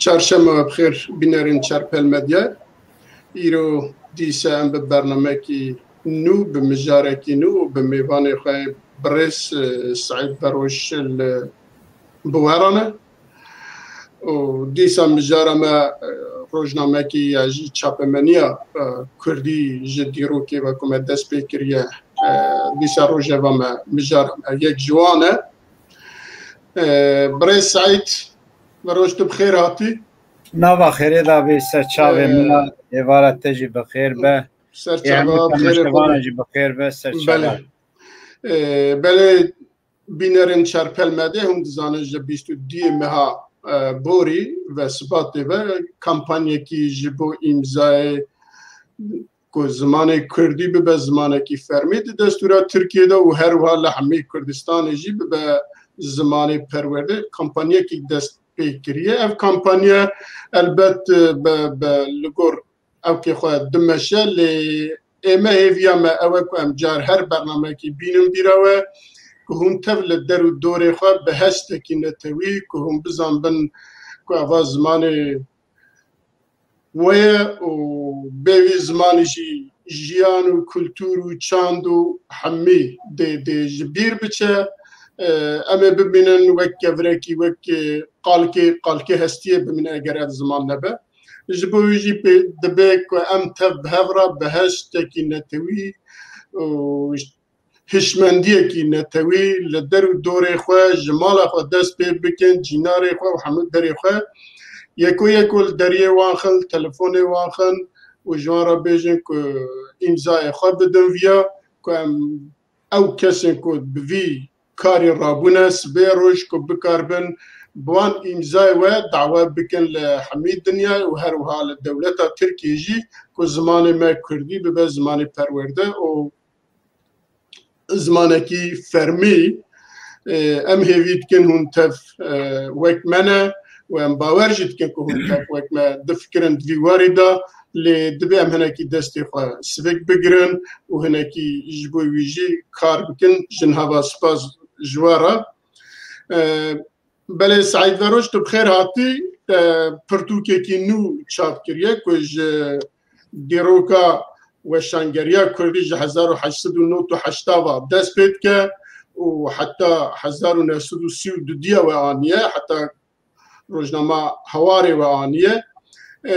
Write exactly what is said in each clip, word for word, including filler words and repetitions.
Çarşema we bi xêr, bînerên Çarpel Medya. Îro dîsa em bi bernamekî nû, bi mijarekî nû û bi mêvanê xwe birêz, e, Seîd Beroş li bi we re ne. Û dîsa mijara me, e, rojnamekî ya jî çapemeniya, e, kurdî ji dîrokê ve ku me dest pê kiriye, e, dîsa rojeva me, mijara me yek ji wan e. E, birêz Seîd Beroş, tu bi xêr hatî. Nava xêrê de bê ser çavê Ee, min a, êvara te jî bi xêr be. Ser Ê çava hemû bi xêrê xwe temaşevanan be. Jî bi xêr be, ser çava. Belê. Ee, belê, bînerên Çarpel Medya hûn dizanin ji bîst û duyê meha, e, borî ve Sibatê ve kampanyekî ji bo îmzayê ku zimanê kurdî bibe zimanekî fermî di destûra Tirkiyê de û her wiha li hemî Kurdistanê jî bibe zimanê perwerde, kampanyekî dest pê kiriye. Ev kampanya elbet, e, be, be, li gor ewkê xwe dimeşe, lê ê me hêviya me ew e ku em car her bernamekî bînin bîra we, ku hûn tev li der û dorê xwe bi hestekî netewî, ku hûn bizanbin ku eva zimanê we ye û bê wî zimanî jî jiyan û kultur û çand û hemî dê, dê ji bîr biçe. E, em ê bimînin wek kevirekî, wek, e, qalkê, qalkê hestiyê bimîne eger ev ziman nebe. Ji bo wî jî pê dibe ku em tev bi hev re bi hestekî netewî û hişmendiyekî netewî li der û dorê xwe, ji mala xwe dest pê bikin, cînarê xwe û hemû derê xwe yeko yeko li deriyê wan xin, li telefonê wan xin û ji wan re bêjin ku îmzayê xwe bidin viya, ku em ew kesên ku bi vî karî rabûne, sibê roj ku bikaribin bi wan îmzayê we dawe bikin li hemî dinyayê û her wiha li dewleta Tirkiyê jî, ku zimanê me kurdî bibe zimanê perwerde û zimanekî fermî. E, em hêvî dikin hûn tev, e, wek me ne û em bawer jî dikin ku hûn tev wek me difikirin di vî warî de, lê divê em hinekî destê xwe sivik bigirin û hinekî ji bo wî jî kar bikin. Ji niha ve spas ji we re. E, Belê Seîd Veroş, tu bi xêr hatî. Te pirtûkekî nû çap kiriye ku ji dîroka weşangeriya kurdî ji hezar û heşt sed û nod û heşt ve dest pê dike û heta hezar û neh sed û sî û du diya we aniye, heta rojnama Hewarê we aniye. E,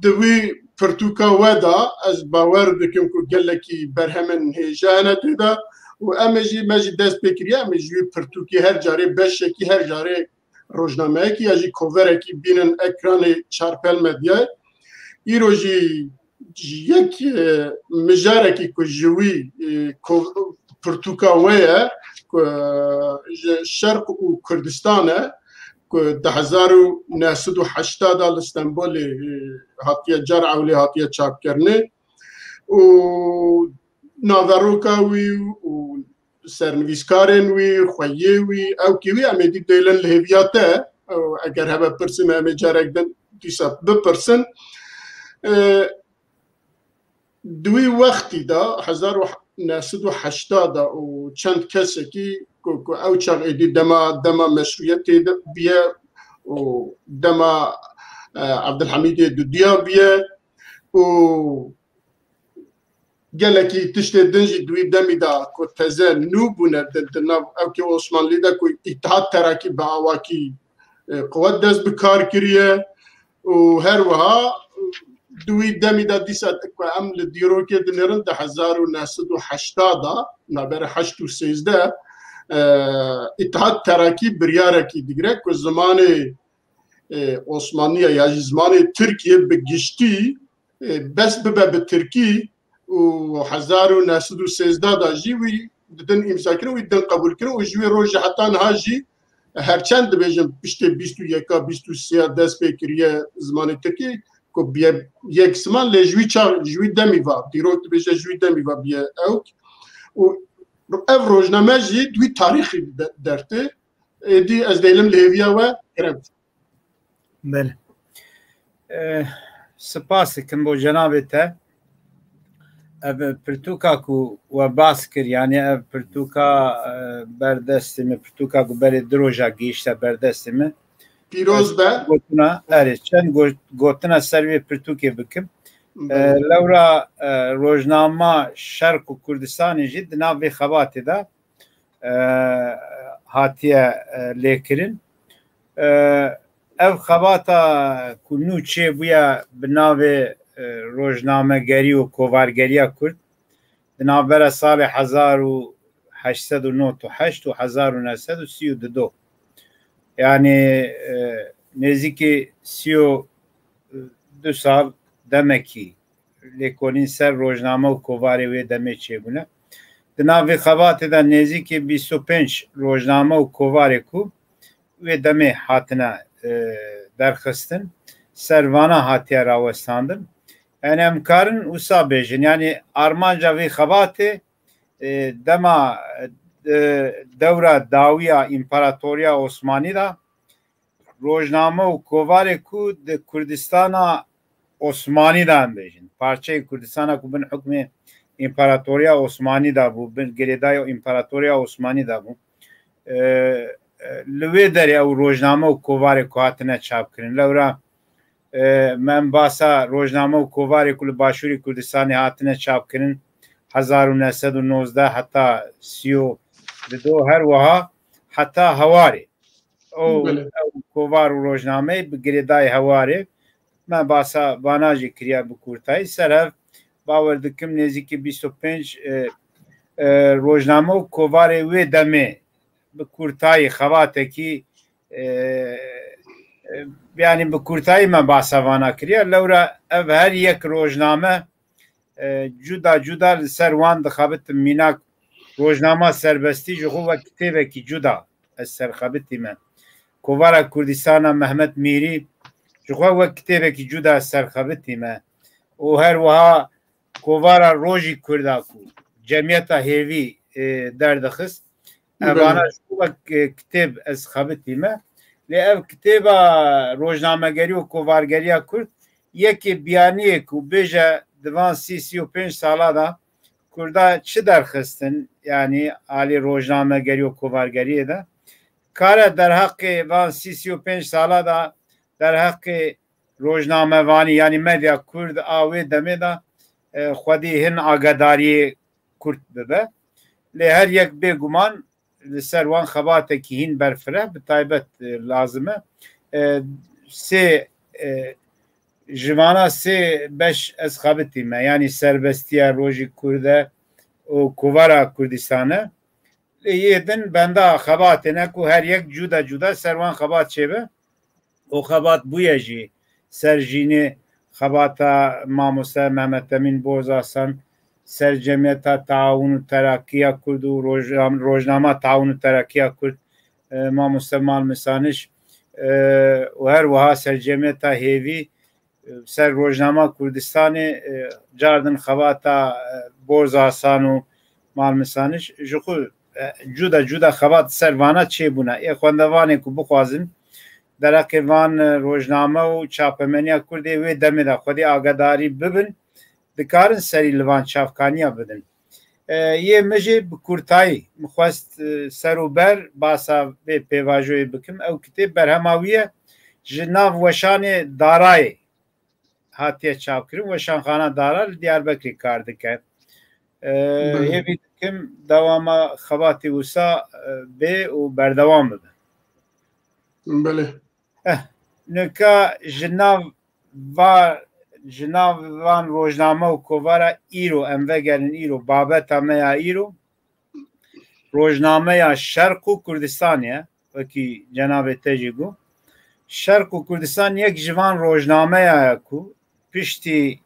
di wî pirtûka we de ez bawer dikim ku gelekî berhemên hêja hene tê de û em ê jî, me jî dest pê kiriye, em ê ji wî pirtûkê her carê beşekî, her carê rojnameyekî ya jî koverekî bînin ekranê Çarpel Medyayê. Îro jî yek, e, mijarekî ku ji wî, e, ko-, pirtûka we ye, ku, e, ji Şerq û Kurdistan e, ku di hezar û neh sed û heştê de li Stenbolê, e, hatiye, car ewlê hatiye çapkirinê û naveroka wî û sernivîskarên wî, xweyê wî, ewkê wî, em ê dî dêlin li hêviya te. Ew, eger hebe pirsî me, em ê carek din dîsa bipirsin. E, di wî wextî de, hezar û neh sed û heştê de û çend kesekî ku, ku ew çax êdî dema, dema meşrûyetê de biye û dema, e, Evdilhemîdê dudiya biye û gelekî tiştê din jî di wî demî de ku teze nû bûne di, di nav ewkê Osmanlî de ku Îtihad Terakî bi awakî, e, quwet dest bi kar kiriye û her wiha di wî demî de dîsa ku em li dîrokê dinêrin di hezar û neh sed û heştê de, navbera heşt û sêzdeh, e, Îtihad Terakî biryarekî digire ku zimanê, e, Osmanliya ya jî zimanê Tirkiyê bi giştî, e, bes bibe bi tirkî û hezar û neh sed û sêzdeh de jî wî didin îmzakirin, wî din qebûlkirin û ji wî rojê heta niha jî, herçend dibêjin piştê bîst û yeka, bîst û sêya dest pê kiriye zimanê tirkî ku biye yek ziman, lê ji wî çax, ji wî demî va, dîrok dibêje ji wî demî va biye ewk û ev rojname jî di wî tarîxî de-, dertê. Êdî ez dêlim li hêviya we, kerem. Belê. Eh, spas dikim bo cenabê te. Ev pirtûka ku we bas kir, yanî ev pirtûka, eh, ber destê min, pirtûka ku berê du roja gihişte ber destê min, Pîroz be. Gotina, erê, çend go-, gotina ser vê pirtûkê bikim. Belê. E, lewra, e, rojnama Şerq û Kurdistanê jî di nav vê xebatê de, e, hatiye, e, lêkirin. E, ev xebata ku nû çêbûye bi navê, e, rojnamegerî û kovargeriya Kurd, di navbera salê hezar û heşt sed û nod û heşt û hezar û neh sed û sî û du, yanî, e, nêzîkî sî û du sal demekî lêkolîn ser rojname û kovarê wê demê çêbûne. Di nav vê xebatê de nêzîkî bîst û pênc rojname û kovarê ku wê demê hatine, e, derxistin, ser vana hatiye rawestandin. Yanî em karin wisa bêjin, yanî armanca vê xebatê, e, dema, e, dewra dawiya Împaratoriya Osmanî de rojname û kovarê ku di Kurdistana Osmanî de, em bêjin, parçeyê Kurdistana ku bin hukmê Împaratoriya Osmanî de bû, bin girêdayê Împaratoriya Osmanî de bû. E, e, li wê derê ew rojname û kovarê ku hatine çapkirin. Lewra, e, me em basa rojname û kovarê ku li Başûrê Kurdistanê hatine çapkirin, hezar û neh sed û nozdeh heta sî û du, her wiha heta hewarê. Ew, Belê. Ew kovar û rojnameyê bi girêdayê hewarê. Me basa vana jî kiriye bi kurtayî. Ser hev, bawer dikim nêzîkî bîst û pênc, e, e, rojname û kovarê wê demê bi kurtayî xebatekî, e, e, yanî bi kurtayî me basa vana kiriye. Lewra ev her yek rojname, e, cuda cuda li ser wan dixebitim. Mînak, rojnama Serbestî ji xwe wek kitêbekî cuda ez serxebitîme. Kovara Kurdistana Mehmet Mîrî ji xwe wek kitêbekî cuda ez serxebitîme. Û her wiha kovara Rojî Kurda ku Cemiyeta Hêvî, e, derdixist. Belê. Evana ji xwe wek, e, kitêb ez xebitîme. Lê ev kitêba rojnamegerî û kovargeriya Kurd yekê biyaniyê ku bêje di van sî, sî û pênc sala de Kurda çi derxistin, yanî alî rojnamegerî û kovargeriyê de, kare derheqê van sî, sî û pênc sala de derheqê rojnamevanî, yanî medya Kurd a wê demê de, e, xwedî hin agadariyê kurt bibe. Lê her yek bêguman li ser wan xebatekî hîn berfireh, bi taybet, e, lazim e. E, sê, e, ji vana sê beş ez xebitîme, yanî Serbestiya Rojî Kurde û Kovara Kurdistane. Lê yê din benda xebatê ne ku her yek cuda cuda ser wan xebat çêbe. O xebat bûye jî ser jînê xebata mamoste Mehmet Emîn Bozasan, ser Cemiyeta Taawun û Terakiya Kurd û Rojnam-, Rojnama Taawun û Terakiya Kurd, e, mamoste Mal Misaniş, e, û her wiha ser Cemiyeta Hêvî, e, ser Rojnama Kurdistanê, e, cardin xebata, e, Bozasan û Mal Misaniş ji xwe, e, cuda cuda xebat ser vana çêbûne. Ê xwendevanê ku bixwazin derheqê van, e, rojname û çapemeniya Kurdê wê demê de xwedî agadarî bibin, dikarin serî li van çavkaniya bidin. E, yê min jî bi kurtayî min xwest, e, ser û ber basa vê pêvajoyê bikim. Ew kitêb berhema wî ye, ji nav weşanê Darayê hatiye çapkirin. Weşanxana Dara li Diyarbekirê kar dike. E, Belê. Hêvî dikim dewama xebatê wisa, e, bê û berdewam bibe. Belê. Eh, nika ji nav va-, ji nav van rojname û kovara îro, em vegerin îro, babeta me ya îro, rojnameya Şerq û Kurdistanê ye, wekî cenabê te jî got. Şerq û Kurdistan yek ji van rojnameya ye ku piştî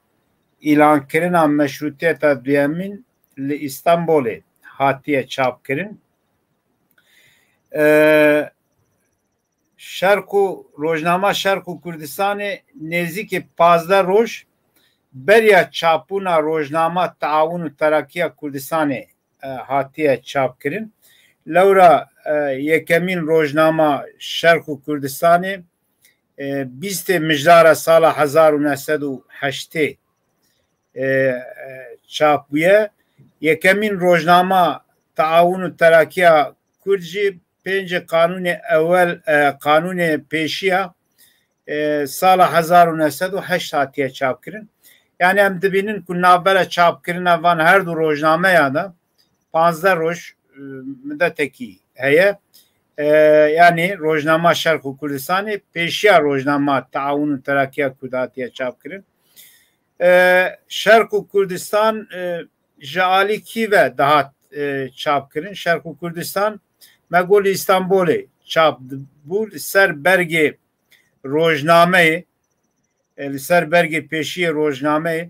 îlankirina meşrûtiyeta duyemîn li Îstanbolê hatiye çapkirin. E, Şerq û, rojnama Şerq û Kurdistanê nêzîkî pazdeh roj beriya çapbûna rojnama Taawun û Terakiya Kurdistanê, e, hatiye çapkirin. Lewra, e, yekemîn rojnama Şerq û Kurdistanê, e, bîstê mijdara sala hezar û neh sed û heştê, e, e, çap bûye. Yekemîn rojnama Taawun û Terakiya Kurd jî pêncê qanûnê ewel, e, qanûnê pêşiya, e, sala hezar û neh sed û heşt hatiye çapkirin. Yani em dibînin ku navbera çapkirina van her du rojnameya de panzdeh roj, e, midetekî heye. E, yani rojnama Şerq û Kurdistanê pêşiya rojnama Teawun û Terakiya Kurd hatiye çapkirin. E, Şerq û Kurdistan, e, ji alî kî ve dihat, e, çapkirin? Şerq û Kurdistan me got li Îstanbolê çap bû, li ser bergê rojnameyê, e, li ser bergê pêşiyê rojnameyê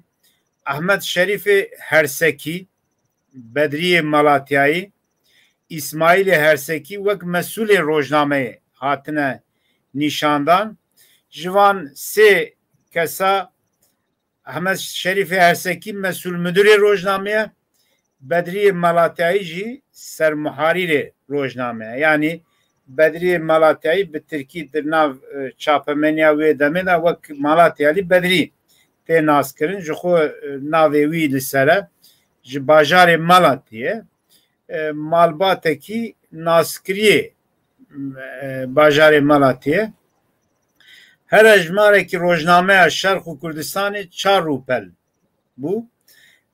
Ehmed Şerîfê Hersekî, Bedriyê Malatyayî, Îsmaîlê Hersekî wek mesûlê rojnameyê hatine nîşandan. Ji van sê kesa Ehmed Şerîfê Hersekî mesûl mudirê rojnamê ye, Bedriyê Malatyayî jî sermuharîrê rojname ye. Yanî Bedriyê Malatyayî bi tirkî di nav, e, çapemeniya wê demê de wek Malatyalî Bedrî tê naskirin. Ji xwe, e, navê wî li ser e, ji bajarê Malatiyê ye. E, malbatekî naskiriyê, e, bajarê Malatiyê ye. Her hejmarekî rojnameya Şerq û Kurdistanê çar rûpel bû.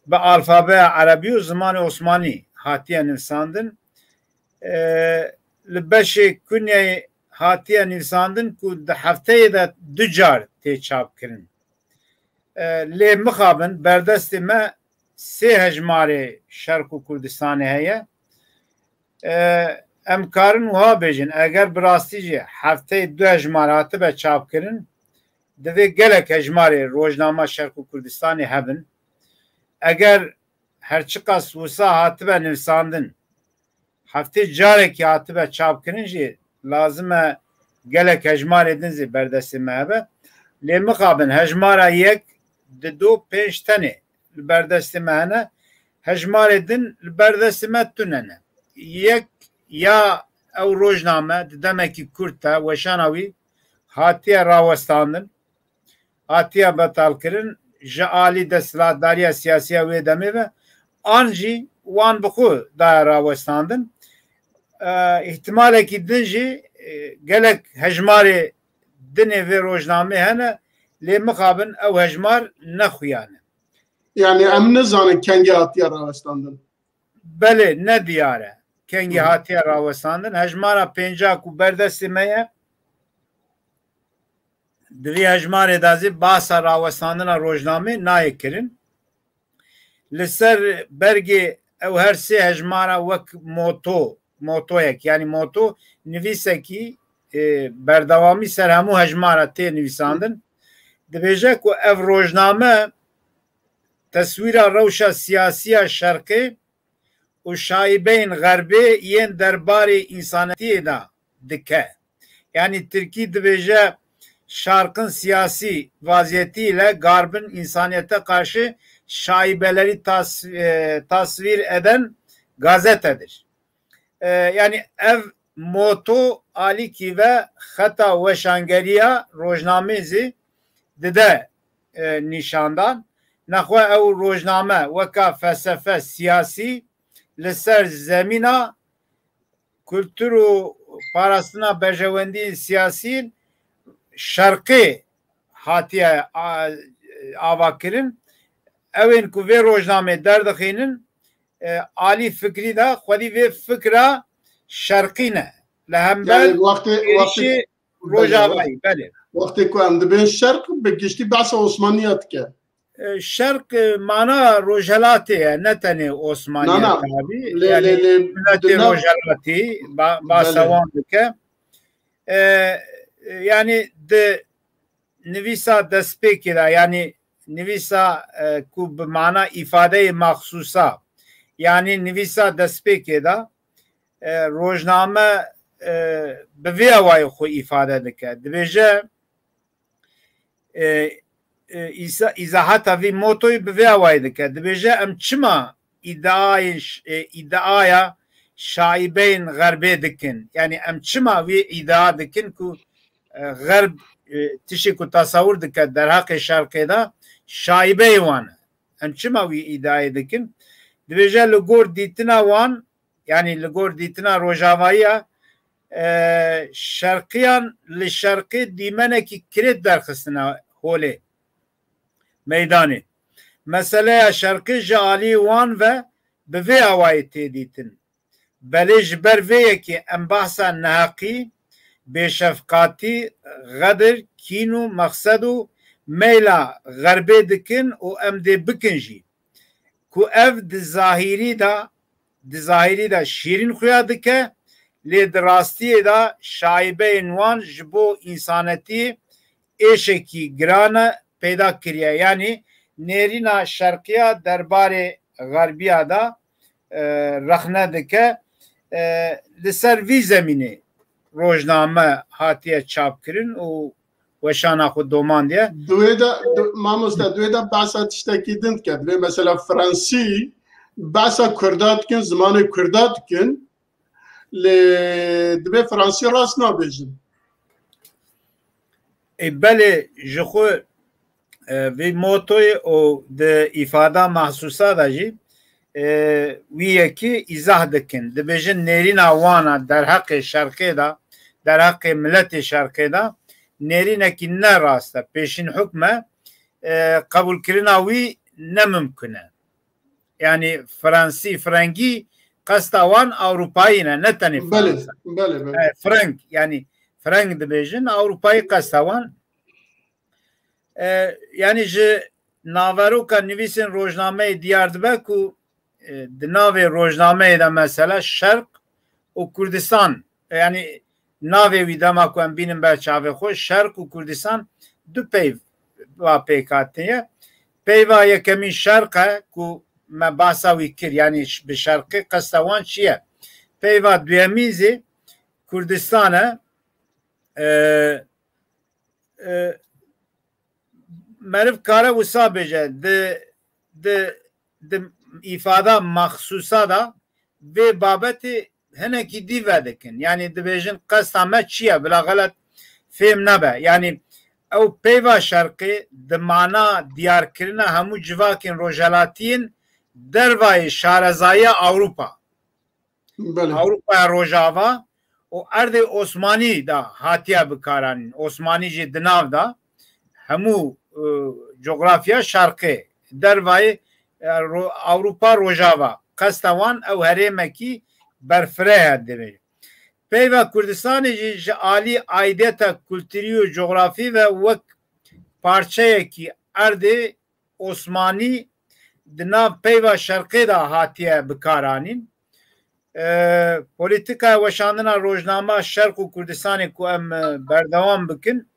Bi alfabeya erebî û zimanê osmanî hatiye nivîsandin. E, li beşê Kunyeyê hatiye nivîsandin ku di hefteyê de du car tê çapkirin. E, lê mixabin berdestê me sê hejmarê Şerq û Kurdistanê heye. E, em karin wiha bêjin, eger bi rastî jî hefteyê du hejmar hatibe çapkirin, divê gelek hejmarê rojnama Şerq û Kurdistanê hebin. Eger her çiqas wisa hatibe nivîsandin, heftê carekî hatibe çapkirin jî lazim e gelek hejmarê din zî berdestê me hebe. Lê mixabin hejmara yek, di, du, pênc tenê li berdestê me hene. Hejmarê din li berdestê me tune ne. Yek ya ew rojname di demekî kurt de weşana wî hatiye rawestandin, hatiye betalkirin ji alî desthilatdariya siyasî ya wê demê ve, an jî wan bi xwe daye rawestandin. E, îhtimalekî din jî, e, gelek hejmarê dinê vê rojnamê hene, lê mixabin ew hejmar ne xuya ne. Yani em nizanin kengê hatiye rawestandin. Belê, ne diyar e kengî Hı hı. hatiye rawestandin. Hejmara pênca ku berdestê me ye, di vî hejmarê de zî bahsa rawestandina rojnamê nayê kirin. Li ser bergê ew her sê hejmara wek moto, motoyek, yani moto nivîsekî, e, berdewamî ser hemû hejmara tê nivîsandin. Dibêje ku ev rojname teswîra rewşa siyasî ya Şerqê û şaîbeyên Xerbê yên derbarê însanetiyê de dike. Yanî Tirkî dibêje şarqin siyasî vaziyetî ile garbin insaniyete karşı şaibeleri tas-, e, tasvir eden gazetedir. E, yanî ev moto alîkî ve xeta weşangeriya rojnamê zî dide, e, nîşandan. Nexwe ew rojname weka felsefe siyasî li ser zemîna kultur û parastina berjewendiyên siyasî şerqê hatiye a-, ava kirin. Ew ên ku vê rojnamê derdixînin, e, alî fikrî de xwedî vê fikra şerqî ne. Li hember Yani wextê, wextê êrişê Belê, Rojavayî, belê. Wextê ku em dibên şerq, bi giştî behsa Osmaniya dike. E, şerq, e, mana Rojhelatê ye, ne tenê Osmaniya Na, na. tabî. Lê, Yani lê, lê, miletê di nav Rojhelatî ba-, bahsa Belê. wan dike. E, e, yani di nivîsa destpêkê de, yani nivîsa, e, ku bi mana îfadeyê maxsûsa, yani nivîsa destpêkê de, e, rojname, e, bi vê awayî xwe îfade dike. Dibêje, e, e, îsa-, îzahata vî motoyî bi vê awayî dike. Dibêje, em çima îdiayên ş-, e, îdiaya şaîbeyên Xerbê dikin? Yani em çima vî îdia dikin ku, e, Xerb, e, tiştê ku tesewir dike derheqê Şerqê de şaîbeyê wan e? Em çima wî îdiayê dikin? Dibêje li gor dîtina wan, yani li gor dîtina Rojavayî ya, e, şerqiyan li şerqê dîmenekî kirêt derxistine holê meydanê. Meseleya şerqê ji alî wan ve bi vê awayî tê dîtin. Belê ji ber vê yekê em behsa neheqî, bêşefqatî, xedir, kîn û mexsed û meyla xerbê dikin û em dê bikin jî. Ku ev di zahîrî de, di zahîrî de şîrîn xuya dike, lê di rastiyê de şaîbeyên wan ji bo însanetî êşekî giran e peyda kiriye. Yanî nêrîna şerqiya derbarê xerbiya de, e, rexne dike. E, li ser vî zemînê rojname hatiye çapkirin û weşana xwe domandiye. Di wê de, di, mamoste, di wê de behsa tiştekî din dike. Divê mesela Fransî behsa Kurda dikin, zimanê Kurda dikin. Lê divê Fransî rast nabêjin. Ê, belê, ji xwe, e, vê motoyê û di îfada mahsusa de jî, e, wî yekî îzah dikin. Dibêjin nêrîna wana derheqê şerqê de, derheqê miletê şerqê de nêrînekî ne rast e. Pêşîn hukm e, e, qebûlkirina wî ne mimkun e. Yanî Fransî, Frengî qesta wan Ewropayî ne, ne tenê Belê, Fransa. Belê, belê. E, Freng, yanî Freng dibêjin, Ewropayî qesta wan. E, yanî ji naveroka nivîsên rojnameyê diyar dibe ku, e, di navê rojnameyê de mesela Şerq û Kurdistan, e, yanî navê wî dema ku em bînin ber çavê xwe, Şerq û Kurdistan du peyva pêk hatiye. Peyva yekemîn Şerq e ku me behsa wî kir, yanî ş-, bi Şerqê qesta wan çi ye? Peyva duyemîn zî Kurdistan e. E, e, meriv kare wisa bêje, di, di, di îfada maxsusa de vê babetê hinekî dî vedikin. Yanî dibêjin qesta me çi ye, bila xelet fêm nebe. Yanî ew peyva şerqê di mana diyarkirina hemû civakên rojhelatiyên dervayê şarezayiya Ewropa. Belê. Ewropaya Rojava û erdê Osmanî de hatiye bikaranîn. Osmanî jî di nav de hemû, e, cografya şerqê, dervayê, e, Ro-, Ewropa Rojava. Qesta wan ew herêmekî berfireh e divê. Peyva Kurdistanê jî ji alî aidiyeta kulturî û cografî ve wek parçeyekî erdê Osmanî di nav peyva şerqê de hatiye bikaranîn. E, polîtîkaya weşandina rojnama Şerq û Kurdistanê ku em, e, berdewam bikin,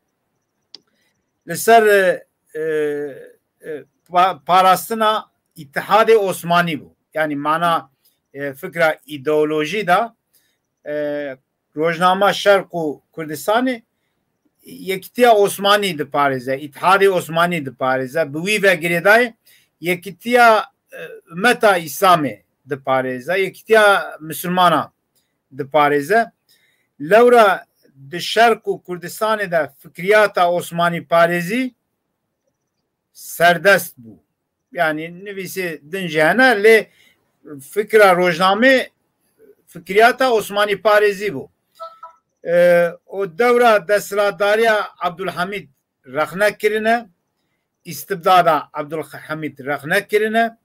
li ser, e, e, e, pa-, parastina Îtihadê Osmanî bû. Yanî mana, e, fikra îdeolojî de, e, rojnama Şerq û Kurdistanê Yekîtiya Osmanî diparêze, Îtihadê Osmanî diparêze, bi wî ve girêdayê Yekîtiya, e, Ummeta Îslamê diparêze, Yekîtiya Misilmana diparêze. Lewra di Şerq û Kurdistanê de fikriyata Osmanî parêzî serdest bû. Yanî nivîsê din jî hene, lê fikra rojnamê fikriyata Osmanî parêzî bû. E, û dewra desthilatdariya Abdulhamîd rexne kirine, îstibdada Abdulhamîd rexne kirine,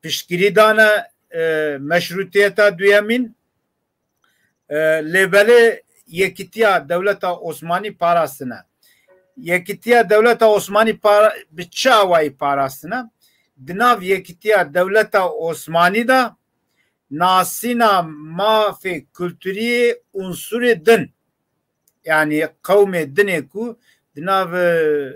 piştgirî dane, e, meşrûtiyeta duyemîn, E, lê belê yekîtiya dewleta Osmanî parastine. Yekîtiya dewleta Osmanî para-, bi çi awayî parastine? Di nav yekîtiya dewleta Osmanî de nasîna mafê kulturî unsurê din, yanî qewmê dinê ku di nav, e,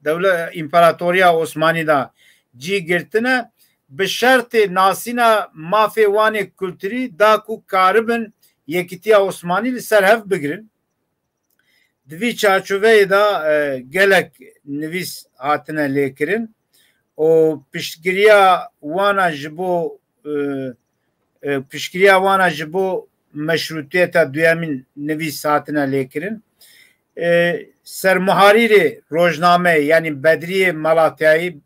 dewle-, împaratoriya Osmanî de cî girtine, bi şertê nasîna mafê wanê kulturî da ku karibin yekîtiya Osmanî li ser hev bigirin. Di vî çarçoveyê de, e, gelek nivîs hatine lêkirin û piştgiriya wana ji bo, e, e, piştgiriya wana ji bo meşrûtiyeta duyemîn nivîs hatine lêkirin. E, sermuharîrê rojnameyê, yanî Bedriyê Malatyayî,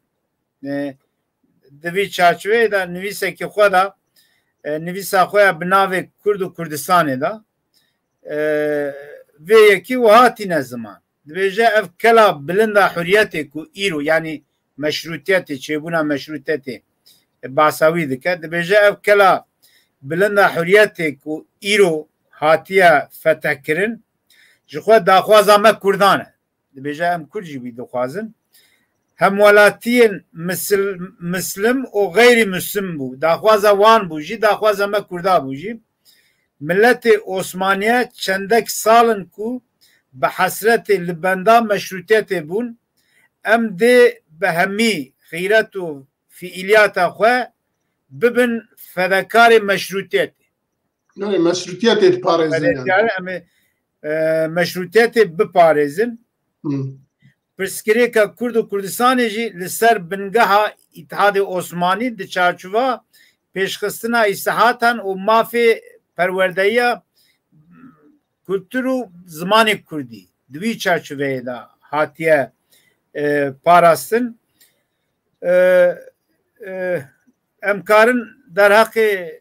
e, di vî çarçoveyê de nivîsekî xwe de, e, nivîsa xwe ya bi navê Kurd û Kurdistanê de, e, vê yekî wiha tîne ziman. Dibêje ev kela bilinda huriyetê ku îro, yanî meşrûtiyetê, çêbûna meşrûtiyetê, e, basa wî dike. Dibêje ev kela bilinda huriyetê ku îro hatiye fetehkirin, ji xwe daxwaza me Kurdan e. Dibêje em Kurd jî wî dixwazin. Hemwelatiyên misil-, mislim û xeyrî mislim bû. Daxwaza wan bû jî, daxwaza me Kurda bû jî. Miletê Osmaniye çendek sal in ku bi hesretê li benda meşrûtiyetê bûn. Em dê bi hemî xîret û fiîliyata xwe bibin fedekarê meşrûtiyetê. Yanî meşrûtiyetê diparêzin yani. Fedekarê em ê, e, meşrûtiyetê biparêzin. Hı. Pirsgirêka Kurd û Kurdistanê jî li ser bingeha Îtihadê Osmanî di çarçova pêşxistina îsihatan û mafê perwerdeyiya kultur û zimanê kurdî di wî çarçoveyê de hatiye, e, parastin. E, e, em karin derheqê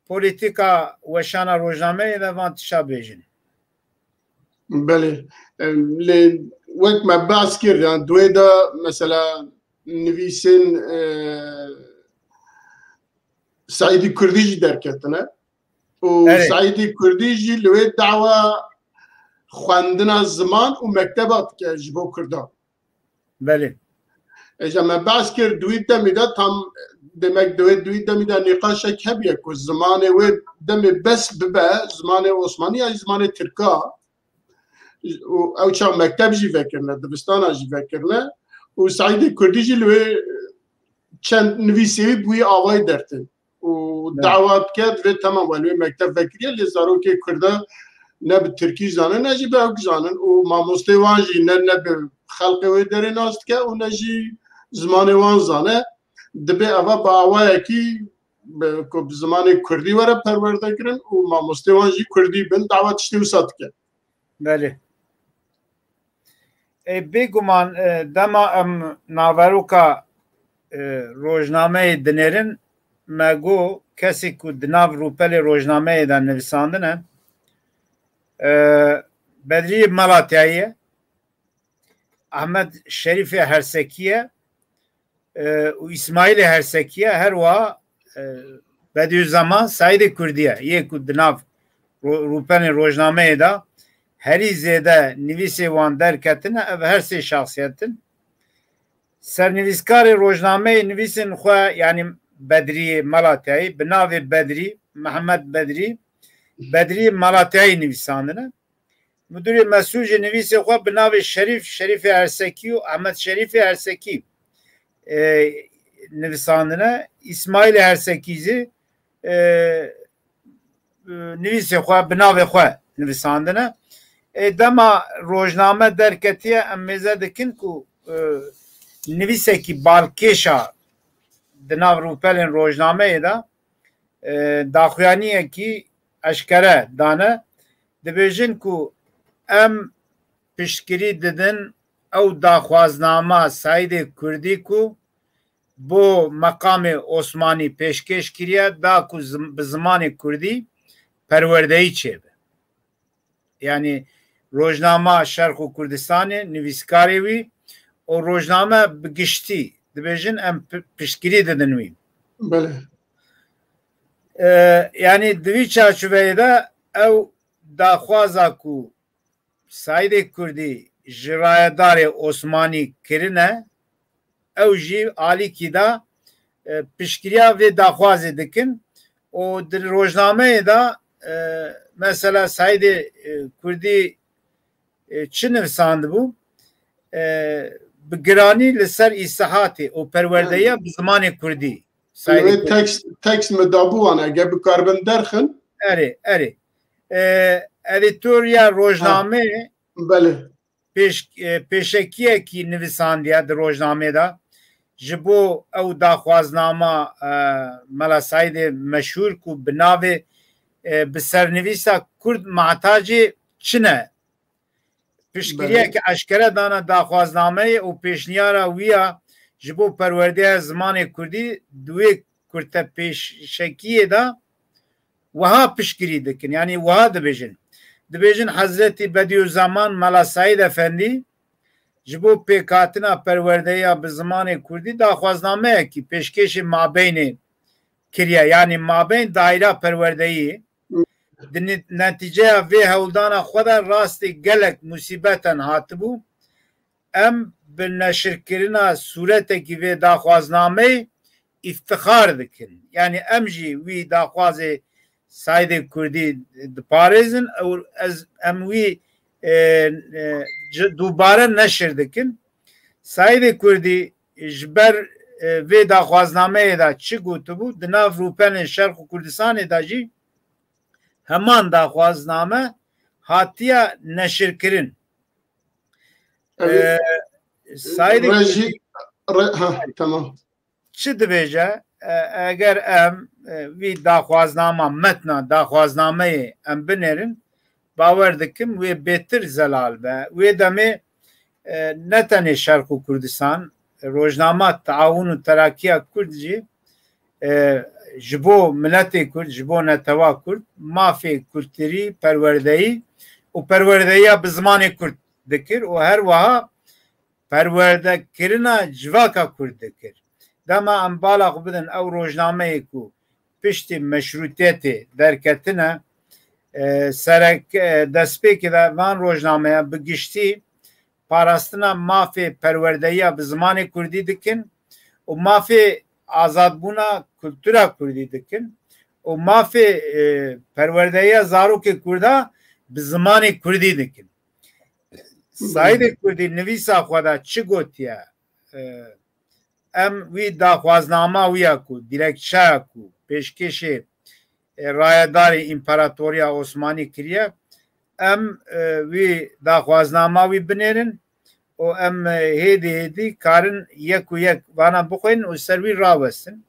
polîtîka weşana rojnameyê de van tişta bêjin. Belê. Em, lê wek me behs kir, yani di wê de mesela nivîsên, e, Seîdî Kurdî jî derketine. Û Erê. Seîdî Kurdî jî li wê dawa xwendina ziman û mekteba dike ji bo Kurdan. Belê. Êja me behs kir, di wî demî de tam, demek di wê di wî demî de nîqaşek hebiye ku zimanê wê demê bes bibe, zimanê Osmanî ya zimanê Tirka. Û ew çax mekteb jî vekirine, dibistana jî vekirine. Û Seîdê Kurdî jî li wê çend nivîsê wî bi wî avayî dertin. Û Evet. Dawa dike, divê tamam, we li wê mekteb vekiriye, lê zarokê Kurda ne bi Tirkî zane, ne jî bi ewk zanin. Û mamostê wan jî ne, ne bi xelqê wê derê nas dike û ne jî zimanê wan zane. Dibe eva bi awayekî bi, ku bi zimanê Kurdî were perwerde kirin û mamostê wan jî Kurdî bin, dawa tiştê wisa dike. Belê. Ê, bêguman, e, dema em naveroka, e, rojnameyê dinêrin, me got kesê ku di nav rûpelê rojnameyê de nivîsandine, e, Bedrî Malatiyayî ye, Ahmed Şerîfê Hersekî ye, e, û Îsmaîlê Hersekî ye, her wiha, e, Bediüzzeman Seîdê Kurdî ye. Yê ku di nav ro-, rûpelên rojnameyê de herî zêde nivîsê wan derketine, ev her sê şexsiyet in. Sernivîskarê rojnameyê nivîsên xwe, yanî Bedrî Malatiyayî, bi navê Bedrî, Mihemed Bedrî, Bedrî Malatiyayî nivîsandine. Müdürê mesûl jî nivîsê xwe bi navê Şerîf, Şerîfê Hersekî û Ehmed Şerîfê Hersekî, e, nivîsandine. Îsmaîlê Hersekî jî, e, e, nivîsê xwe bi navê xwe nivîsandine. E, dema rojname derketiye, em mêze dikin ku, e, nivîsekî balkêşa di nav rûpelên rojnameyê de, e, daxuyaniyekî eşkere dane. Dibêjin ku em piştgirî didin ew daxwaznama Seîdê Kurdî ku bo meqamê Osmanî pêşkêş kiriye, da ku zim-, bi zimanê Kurdî perwerdeyî çêbe. Yanî rojnama Şerq û Kurdistanê, nivîskarê wî û rojname bi giştî dibêjin em pi-, piştgirî didin wî. Belê. E, yanî di vî çarçoveyê de ew daxwaza ku Seîdê Kurdî ji rayedarê Osmanî kirine, ew jî alîkî de, e, piştgiriya vê daxwazê dikin û di rojnameyê de, e, mesela Seîdê, e, Kurdî, e, çi nivîsandibû? E, bi giranî li ser îsihatê û perwerdeya bi zimanê Kurdî. Seîdê Kurdî. Tekst, tekst min dabû wan, eger bikaribin derxin. Erê, erê. E, edîtoriya rojnameyê Belê. Pêş-, e, pêşekiyekî nivîsandiye di rojnamê de ji bo ew daxwaznama, e, Mela Seîdê meşhûr ku bi navê, e, bi sernivîsa Kurd Muhtacê çi ne? Piştgiriyeke Belê. eşkere dane daxwaznameyê û pêşniyara wî ya ji bo perwerdeya zimanê Kurdî di wê kurtepêşekiyê de wiha piştgirî dikin. Yanî wiha dibêjin. Dibêjin Hezretî Bedîuzzeman Mela Seîd Efendî ji bo pêkhatina perwerdeya bi zimanê kurdî daxwaznameyekî pêşkêşê mabeynê kiriye. Yanî mabeyn daîra perwerdeyî di ne-, netîceya vê hewldana xwe de rastî gelek musîbeten hatibû. Em bi neşirkirina sûretekî vê daxwaznameyê îftixar dikin. Yanî em jî wî daxwazê Seîdê Kurdî diparêzin, ew, ez, em wî, e, e, ci-, dubare neşir dikin. Seîdê Kurdî ji ber, e, vê daxwaznameyê de çi gotibû, di nav rûpelên Şerq û Kurdistanê de jî heman daxwazname hatiye neşirkirin. Ev ê Ee, Saîdê re jî, Kurdî re-, ha, tamam. Çi dibêje? E, eger em, e, vî daxwaznama, metna daxwaznameyê em binêrin, bawer dikim wê bêtir zelal be. Wê demê, e, ne tenê Şerq û Kurdistan, rojnama Teawun û Terakiya Kurd jî, e, ji bo miletê Kurd, ji bo netewa Kurd, mafê kulturî, perwerdeyî û perwerdeyiya bi zimanê Kurd dikir û her wiha perwerdekirina civaka Kurd dikir. Dema em bala xwe bidin ew rojnameyê ku piştî meşrûtiyetê derketine, e, serek, e, destpêkê de van rojnameya bi giştî parastina mafê perwerdeyiya bi zimanê kurdî dikin û mafê azadbûna kultura kurdî dikin û mafê, e, perwerdeyiya zarokê kurda bi zimanê kurdî dikin. Saîdê Kurdî nivîsa xwe de çi gotiye? E, em wî daxwaznama wî ya ku, dilekçeya ku pêşkêşê, e, rayedarê Împaratoriya Osmanî kiriye, em, e, wî daxwaznama wî binêrin û em, e, hêdî hêdî karin yek û yek vana bixwînin û ser wî rawestin.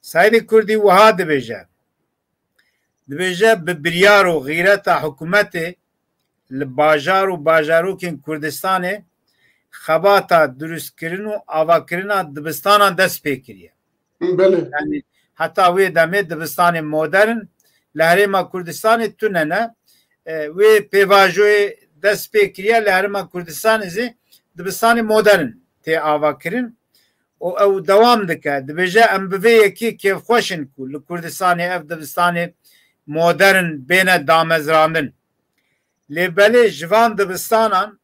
Saîdê Kurdî wiha dibêje, dibêje, bi biryar û xîreta hikûmetê li bajar û bajarokên Kurdistanê xebata dirustkirin û avakirina dibistanan dest pê kiriye. Belê. Yanî heta wê demê dibistanê modern li Herêma Kurdistanê tune ne. E, wê pêvajoyê dest pê kiriye li Herêma Kurdistanê zî dibistanê modern tê avakirin. û ew dewam dike, dibêje, em bi vê yekê kêfxweş in ku li Kurdistanê ev dibistanê modern bêne damezrandin. Lê belê ji van dibistanan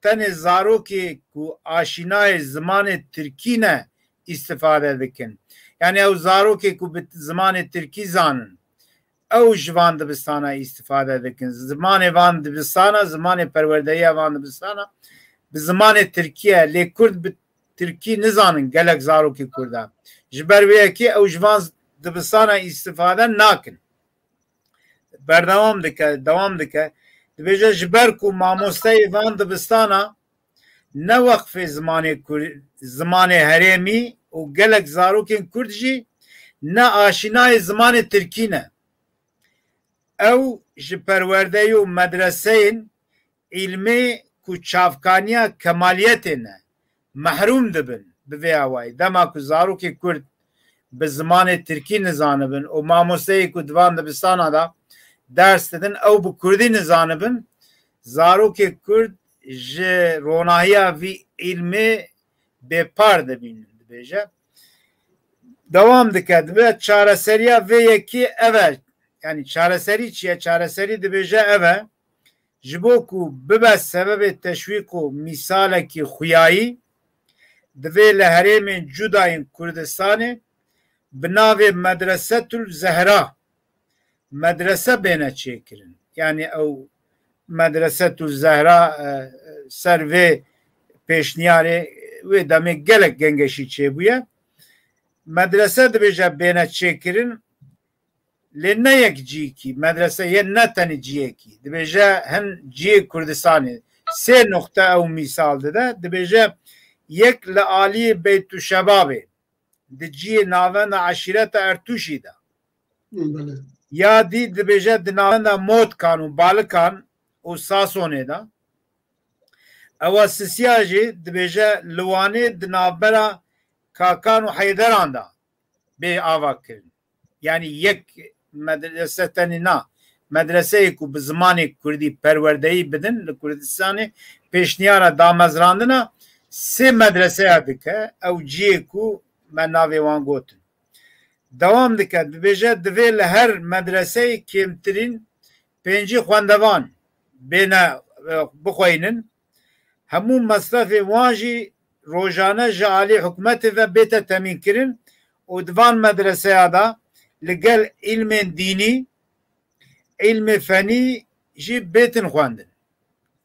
tenê zarokê ku aşînayê zimanê tirkî ne îstifade dikin. Yanî ew zarokê ku bi zimanê tirkî zanin, ew ji van dibistana îstifade dikin. Zimanê van dibistana, zimanê perwerdeyiya van dibistana bi zimanê tirkî ye. Lê kurd bi tirkî nizanin gelek zarokê kurda. Ji ber wê yekê ew ji van dibistana îstifade nakin. Berdewam dike, dewam dike. Dibêje, ji ber ku mamosteyê van dibistana ne weqfê zimanê kur-, zimanê herêmî û gelek zarokên kurd jî ne aşînayê zimanê tirkî ne. Ew ji perwerdeyê û medreseyên îlmê ku çavkaniya kemaliyetê ne, mehrûm dibin bi vê awayî. Dema ku zarokê kurd bi zimanê tirkî nizanibin û mamosteyê ku di van dibistana de ders didin, ew bi kurdî nizanibin, zarokê kurd ji ronahiya vî îlmê bêpar dibînin, dibêje. Dewam dike, dibe çareseriya vê yekê ev e. Yanî çareserî çi ye? Çareserî dibêje ev e. Ji bo ku bibe sebebê teşwîq û mîsalekî xuyayî, divê li herêmên cuda yên Kurdistanê bi navê Medresetul Zehra medrese bêne çêkirin. Yanî ew Medresetul Zehra, e, ser vê pêşniyarê wê demê gelek gengeşî çêbûye. Medrese dibêje bêne çêkirin, lê ne yek ciyekî, medrese ye ne tenê ciyekî. Dibêje hin ciyê Kurdistanê. Sê nuqte ew mîsal dide. Dibêje yek li aliyê Beytuşebabê, di ciyê navenda eşîreta Ertûşî de. Belê. Ya dî dibêje di navenda Motkan û Balikan û Sasonê de. Ewa sisiya jî dibêje li Wanê di navbera Kakan û Heyderan de bê ava kirin. Yanî yek medrese tenê na, medreseyê ku bi zimanê kurdî perwerdeyî bidin li Kurdistanê pêşniyara damezrandina sê medreseya dike, ew cihê ku me navê wan gotin. Dewam dike, dibêje, divê li her medreseyê kêmtirîn pêncî xwendevan bêne, e, bixweynin. Hemû mesrefê wan jî rojane ji alî hikûmetê ve bête temînkirin û di van medreseya de li gel îlmên dînî, îlmê fenî jî bêtin xwendin.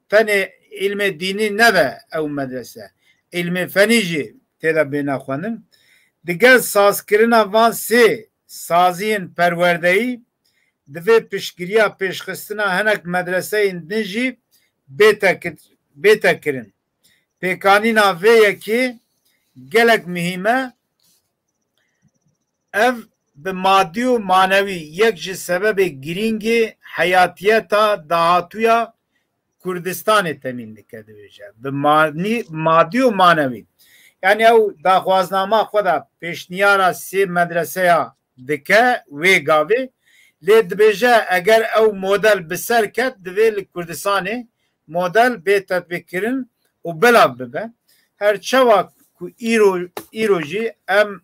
Tenê îlmê dînî nebe ew medrese, îlmê fenî jî tê de bêne xwendin. Digel sazkirina van sê saziyên perwerdeyî, divê piştgiriya pêşxistina hinek medreseyên din jî bête kir-, bête kirin. Pêkanîna vê yekê gelek muhîm e. Ev bi madî û manewî yek ji sebebê girîngê heyatiyeta dahatûya Kurdistanê temîn dike, dibêje. Bi manî, madî û manewî. Yani ew daxwaznama xwe de pêşniyara sê medreseya dike wê gavê. Lê dibêje eger ew model bi ser ket, divê li Kurdistanê model bê tetbîkkirin û belav bibe. Her çawa ku îro, îro jî em,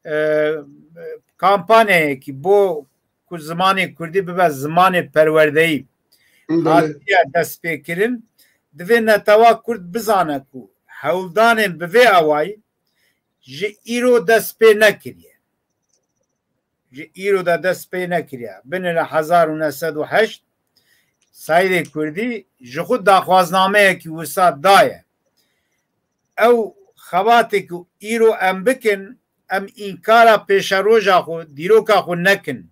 e, kampanyayekî bo ku zimanê kurdî bibe zimanê perwerdeyî Belê. hatiye destpêkirin, divê netewa kurd bizane ku hewldanên bi vê awayî ji îro dest pê nekiriye. Ji îro de dest pê nekiriye. Binêre hezar û neh sed û heşt Seîdê Kurdî ji xwe daxwaznameyekî wisa daye. Ew xebatê ku îro em bikin, em înkara pêşeroja xwe, dîroka xwe nekin.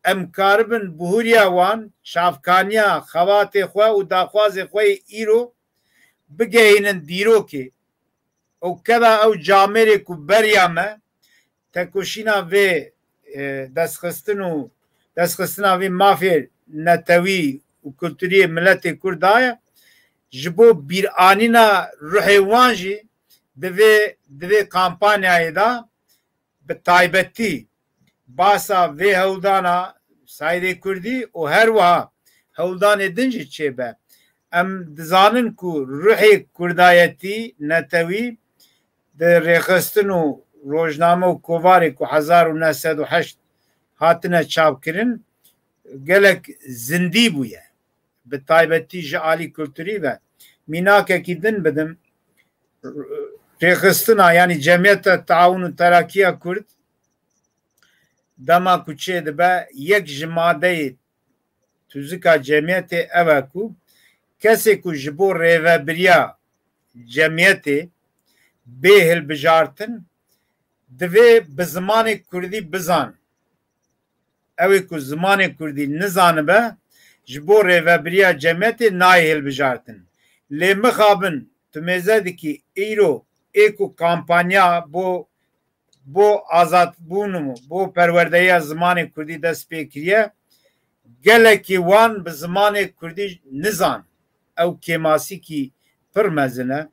Em karibin bihuriya wan, çavkaniya xebatê xwe û daxwazê xwe yê îro bigehînin dîrokê. Û keda ew camêrê ku beriya me, tekoşîna vê, e, destxistin û destxistina vê mafê netewî û kulturî yê miletê Kurd daye, ji bo bîranîna ruhê wan jî divê, divê kampanyayê de bi taybetî basa vê hewldana Seîdê Kurdî û her wiha hewldanê din jî çêbe. Em dizanin ku ruhê kurdayetî netewî di rêxistin û rojname û kovarê ku hezar û neh sed û heşt hatine çapkirin, gelek zindî bûye. Bi taybetî ji alî kulturî ve. Mînakekî din bidim, rêxistina, yanî Cemiyeta Teawun û Terakiya Kurd, dema ku çêdibe, yek ji madeyê tuzika cemiyetê ew e ku kesê ku ji bo rêvebiriya cemiyetê bê hilbijartin, divê bi zimanê kurdî bizan. Ew ê ku zimanê kurdî nizanibe, ji bo rêvebiriya cemiyetê nayê hilbijartin. Lê mixabin tu mêze dikî îro ê ku kampanya bo, bo azadbûn û bo perwerdeya zimanê kurdî dest pê kiriye, gelekî wan bi zimanê kurdî nizan. Ew kêmasîkî pir mezin e.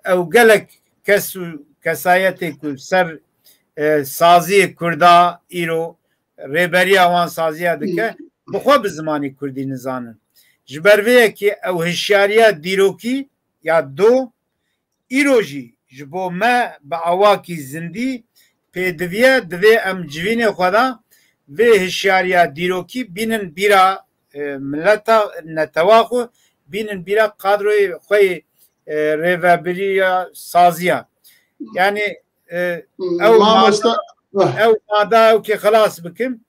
Ew gelek kes û kesayetê ku ser, e, saziyê kurda îro rêberiya wan saziya dike, bi xwe bi zimanê kurdî nizanin. Ji ber vê yekê ew hişyariya dîrokî ya do îro jî ji bo me bi awakî zindî pêdiviye, divê em civînê xwe de vê hişyariya dîrokî bînin bîra, e, mileta, netewa xwe, bînin bîra kadroyê xwe yê, e, rêvebiriya saziya. Yani, e, ew Mamoste, mada, ew mada ew kê xilas bikim.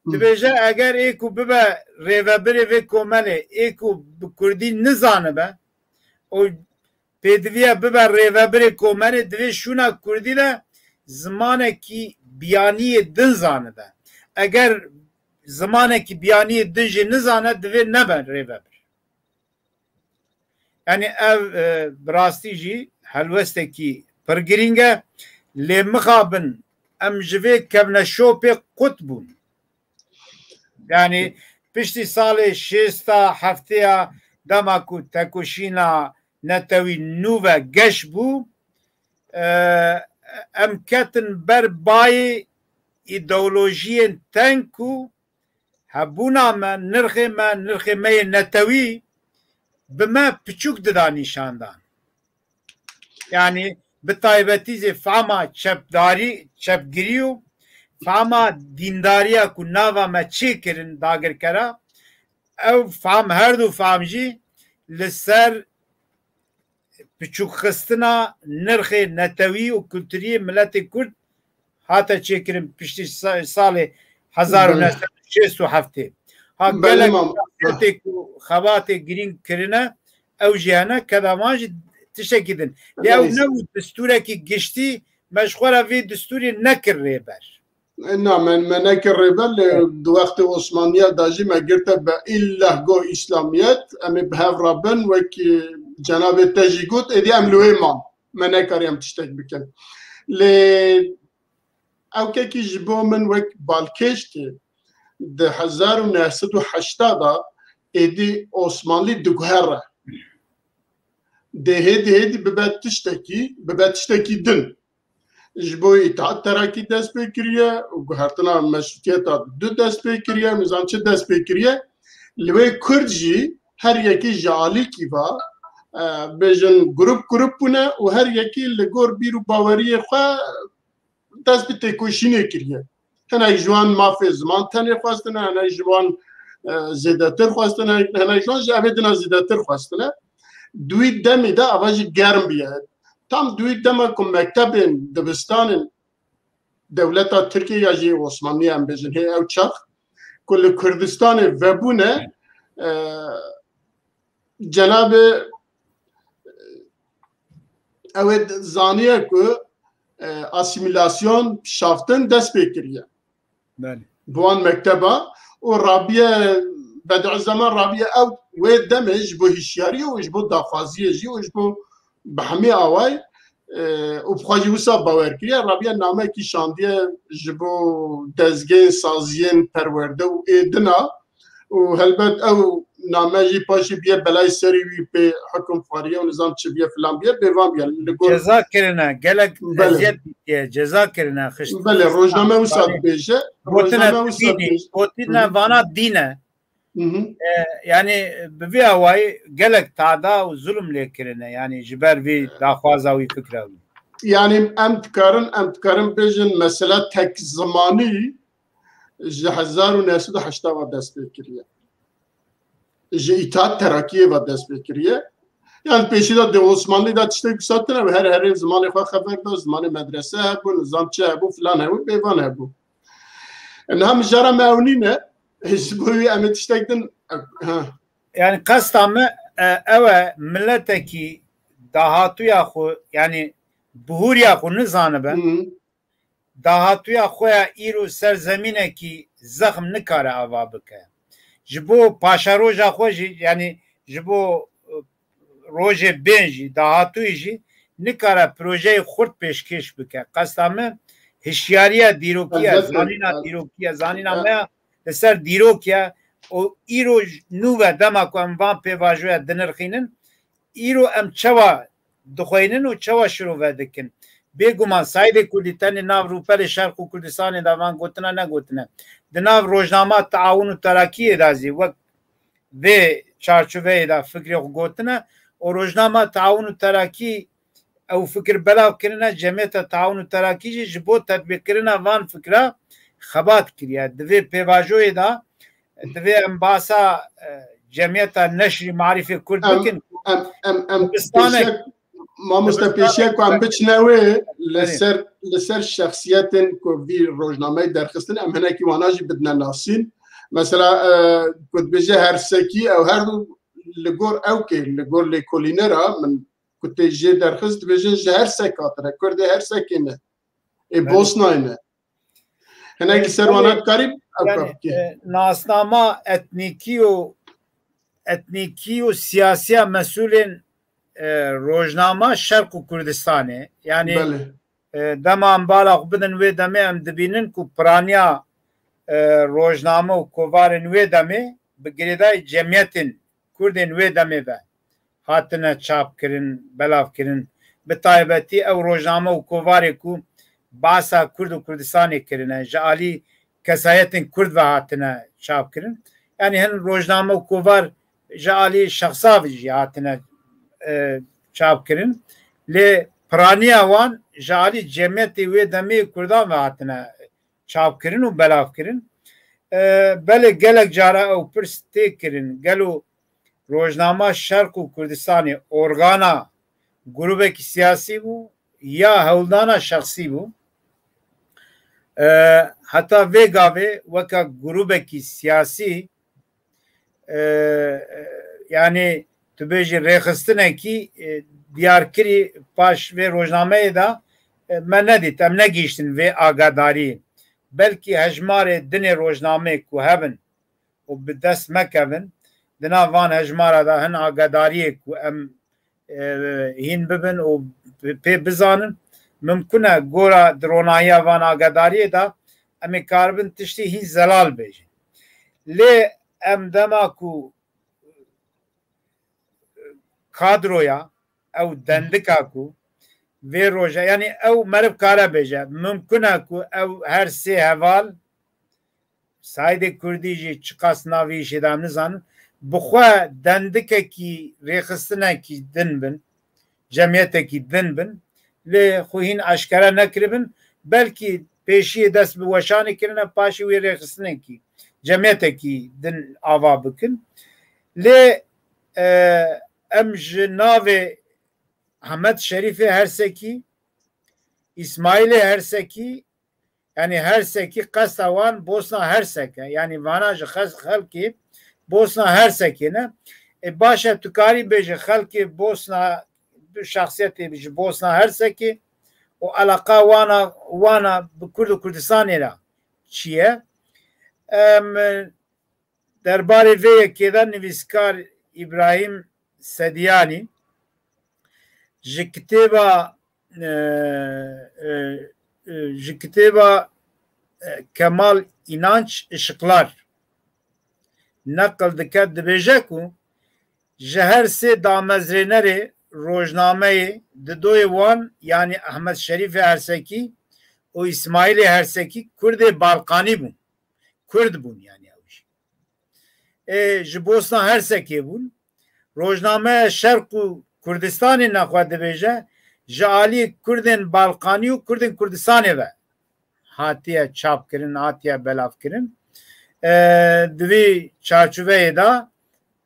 Dibêje eger ê ku bibe rêvebirê vê komelê, ê ku bi kurdî nizanibe û pêdiviye bibe rêvebirê komelê, divê şûna kurdî de zimanekî biyaniyê din zanibe. Eger zimanekî biyaniyê din jî nizane, divê nebe rêvebir. Yani ev, e, bi rastî jî helwestekî pir girîng e. Lê mixabin em ji vê kevneşopê qut bûn. Yani piştî salê şêsta, hefteya, dema ku tekoşîna netewî nû ve geş bû, e, em ketin ber bayê îdeolojiyên teng ku Hebûna me, nirxê me, nirxê me yê netewî bi me piçûk dida nîşandan. Yanî bi taybetî zî fama çepdarî, çepgirî û fama dîndariya ku nava me çêkirin dagirkera, ew fam, her du fam jî li ser piçûkxistina nirxê netewî û kulturî yê miletê Kurd hate çêkirin piştî sa-, salê hezar û neh sed û şêst û heftê. Ha, gelek şexsiyetê ku xebatê girîng kirine, ew jî hene, keda wan jî tiştekî din. Lê ew nebû destûrekî giştî, me ji xwe re vê destûrê nekir rêber. Na, me, me nekir rêber, lê di wextê Osmaniya de jî me girte be îllah go Îslamiyet, em ê bi hev re bin, wek, e, cenabê te jî got, êdî em li wê man. Me nekarî em tiştek bikin. Lê ewkekî ji bo min wek balkêş tê. Di hezar û neh sed û heşta de êdî Osmanlî diguhere. Dê hêdî hêdî bibe tiştekî, bibe tiştekî din. Ji bo Îtihat Terakî dest pê kiriye û guhertina meşrutiyeta du dest pê kiriye, nizam çi dest pê kiriye. Li wê Kurd jî her yekî ji alîkî va, e, bêjin grup grup bûne û her yekî li gor bîr û baweriyê xwe dest bi têkoşînê kiriye. Hinek ji wan mafê ziman tenê xwestine, hinek ji wan, e, zêdetir xwestine, hinek ji wan ji evê dina zêdetir xwestine. Di wî demî de ava jî germ bûye. Tam di wî dema ku mektebên, dibistanên dewleta Tirkiyê ya jî Osmanlî em bêjin hê ew çax ku li Kurdistanê vebûne, e, cenabê, e, ew ê zaniye ku, e, asîmîlasyon, şaftin dest pê kiriye. Belê. Bi wan mekteba û rabiye, Bedîuzzeman rabiye ew wê demê ji bo hişyariyê û ji bo daxwaziyê jî û ji bo bi hemî away, e, û bi xwe jî wisa bawer kiriye, rabiye namekî şandiye ji bo dezgehên saziyên perwerde û êdina û helbet ew name jî paşê biye belayê serê wî pê hukum xwariye û nizam çi biye filan biye bêvan biye. Li gor Ceza kirine, gelek Belê. eziyet dîtiye, ceza kirine, xişt-, Belê, rojname wisa Belê. dibêje, Gotine rojname wisa dibînî, dibêje. gotine Hı hı. vana dîne. Hı hı. E, yanî bi vî awayî gelek tada û zulm lê kirine, yanî ji ber vî daxwaza wî, fikra wî. Yanî em dikarin, em dikarin bêjin mesela tek zimanî ji hezar û neh sed û heşta ve dest pê kiriye. Ji Îtihat Terakiyê ve dest pê kiriye. Yanî pêşî de di Osmanlî de tiştek wisa tune, her herê zimanê xwe xeber da, zimanê medrese hebû, nizam çi hebû, filan hebû, bêvan hebû. Niha mijara me ew nîne, ji bo wî em ê tiştek din, ha. Yanî qesta me, e, ew e, miletekî dahatûya xwe, yanî bihûriya xwe nizanibe. Hı hı. Dahatûya xwe ya îro ser zemînekî zexm nikare ava bike. Ji bo paşeroja xwe jî, yanî ji bo, e, rojê bên jî, dahatûyê jî nikare projeyê xurt pêşkêş bike. Qesta min hişyariya dîrokî ye, Elbette, zanîna el- dîrokî ye, zanîna me ya li ser dîrok ye û îro nû ve dema ku em van pêvajoya dinirxînin, îro em çawa dixweynin û çawa şirove dikin. Bêguman Seîdê Kurdî tenê nav rûpelê Şerq û Kurdistanê de van gotine negotine. Di nav rojnama Teawun û Terakiyê de zî wek vê çarçoveyê de fikrê xwe gotine û rojnama Teawun û Terakî ew fikir belav kirine, Cemiyeta Teawun û Terakî jî ji bo tetbîqkirina van fikra xebat kiriye. Di vê pêvajoyê de divê em basa, e, Cemiyeta Neşrî Marîfê Kurd Em, bikin. em, em, em Kurdistanek, pêşiya, mamoste, Kurdistanek pêşiya ku em biçine wê, li Belê. ser, li ser şexsiyetên ku vî rojnameyê derxistin, em hinekî wana jî bidine nasîn. Mesela, e, ku dibêje Hersekî, ew her du li gor ewkê, li gor lêkolînera min ku tê jê derxist, dibêjin ji Hersek hatine, Kurdê Hersekê ne. Ê Belê. Bosnayê ne. Hinek li ser Belê. wana dikarî ew Yanî, kap bikî. e, nasnama etnîkî û, etnîkî û siyasiya mesûlên, e, rojnama Şerq û Kurdistanê. Yanî, Belê. e, dema em bala xwe bidin wê demê, em dibînin ku piraniya, e, rojname û kovarên wê demê bi girêdayî cemiyetên Kurdên wê demê ve hatine çapkirin, belavkirin. Bi taybetî ew rojname û kovarê ku basa Kurd û Kurdistanê kirine, ji alî kesayetên Kurd ve hatine çapkirin. Yanî hin rojname û kovar ji alî şexsa jî hatine, e, çapkirin. Lê piraniya wan ji alî cemiyetê wê demê Kurdan ve hatine çapkirin û belavkirin. E, belê gelek cara ew pirs tê kirin, gelo rojnama Şerq û Kurdistanê organa grûbekî siyasî bû ya hewldana şexsî bû? E, heta vê gavê weke grûbekî siyasî, e, e, yanî tu bêjî rêxistinekî, e, diyarkirî paş vê rojnameyê de, e, me nedît, em negihîştin vê agadariyê. Belkî hejmarê dinê rojnameyê ku hebin û bi dest mekevin, di nav van hejmara de hin agadariyê ku em, e, hîn bibin û bi-, pê bizanin, mimkun e gora di ronahiya van agadariyê de em ê karibin tiştî hîn zelal bêjin. Lê em dema ku kadroya ew dendika ku vê roja, yanî ew meriv kare bêje, mimkun e ku ew her sê heval, Saîdê Kurdî jî çiqas navî jê de em nizanin, bi xwe dendikekî rêxistinekî din bin, cemiyetekî din bin, lê xwe hîn eşkere nekiribin, belkî pêşiyê dest bi weşanê kirine, paşê wê rêxistinekî, cemiyetekî din ava bikin. Lê, e, em ji navê Ahmet Şerîfê Hersekî, Îsmaîlê Hersekî, yanî Hersekî qesta wan Bosna Hersek e. Yanî vana ji xes-, xelkê Bosna Hersekê ne. E, baş e, tu karî bêje xelkê Bosna, du şexsiyetê ji Bosna Hersekê û eleqa wana, wana bi Kurd û Kurdistanê re çi ye? Em, derbarê vê yekê de nivîskar Îbrahîm Sediyanî ji kitêba, e, e, e, ji kitêba, e, Kemal İnanç Işıklar neqil dike, dibêje ku ji her sê damezrênerê rojnameyê, didoyê wan, yanî Ahmet Şerîfê Hersekî û Îsmaîlê Hersekî, Kurdê Balkanî bûn. Kurd bûn, yanî ew jî. Ê, ji Bosna Hersekê bûn. Rojnameya Şerq û Kurdistanê nexwe dibêje, ji alî Kurdên Balkanî û Kurdên Kurdistanê ve hatiye çapkirin, hatiye belavkirin. E, di vî çarçoveyê de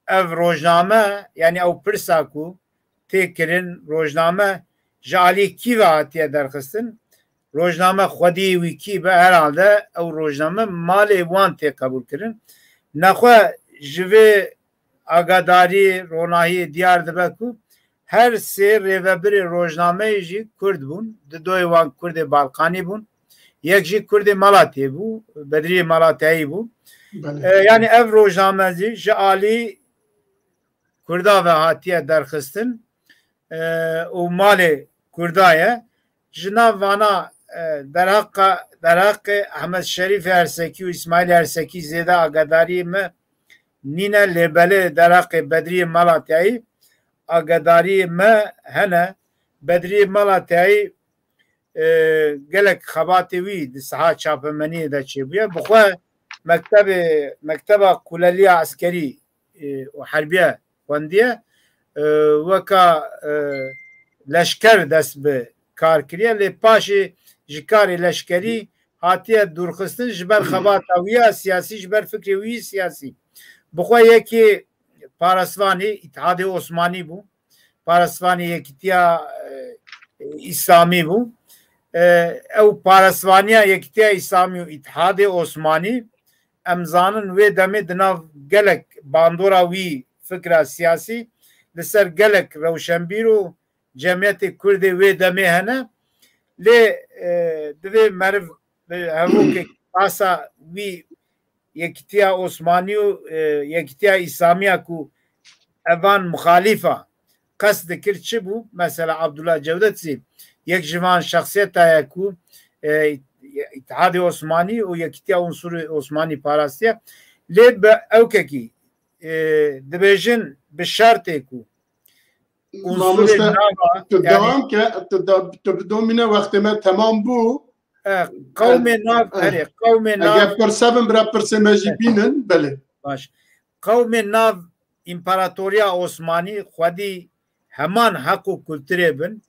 ev rojname, yanî ew pirsa ku tê kirin, rojname ji alî kî ve hatiye derxistin? Rojname xwediyê wî kî be, herhalde ew rojname malê wan tê qebûl kirin. Nexwe ji vê agadarî, ronahiyê diyar dibe ku her sê rêvebirê rojnameyê jî Kurd bûn. Didoyê wan Kurdê Balkanî bûn. Yek jî Kurdê Malatiyê bû, Bedriyê Malatyayî bû. Belê. E, yanî ev rojname jî ji alî Kurda ve hatiye derxistin, e, û malê Kurda ye. Ji nav vana, e, derheqa, derheqê Ehmed Şerîfê Hersekî û Îsmaîlê Hersekî zêde agadariyê me nîne, lê belê derheqê Bedriyê Malatyayî agadariyê me hene. Bedriyê Malatyayî, e, gelek xebatê wî di saha çapemeniyê de çêbûye. Bi xwe mektebê, mekteba kuleliya eskerî, e, û herbiye xwendiye. E, weka, e, leşker dest bi kar kiriye, lê paşê ji karê leşkerî hatiye dûrxistin ji ber xebata wî ya siyasî, ji ber fikrê wî siyasî. Bi xwe yekê parasvanê Îtihadê Osmanî bû. Parasvanê Yekîtiya, e, Îslamî bû. E, ew parasvaniya Yekîtiya Îslamî û Îtihadê Osmanî, em zanin wê demê di nav gelek bandora wî fikra siyasî, li ser gelek rewşenbîr û cemiyetê Kurdê wê demê hene. Lê, e, divê meriv bi hevokek basa wî Yekîtiya Osmanî û, e, Yekîtiya Îslamiya ku evan muxalîfa qest dikir çi bû? Mesela Abdullah Cewdet zî yek ji van şexsiyeta ye ku, e, Îtihadê Osmanî û Yekîtiya Unsurê Osmanî parastiye. Lê bi ewkekî, e, dibêjin bi şertê ku unsurê Mamoste, nava, tu yanî dewam ke, tu da-, tu bi domîne wextê me temam bû. E, qewmê nav, e, erê, qewmê nav. Eger pirse bin, bira pirsê me jî bînin, belê. Baş. Qewmê nav împaratoriya Osmanî xwedî heman heq û kulturê bin.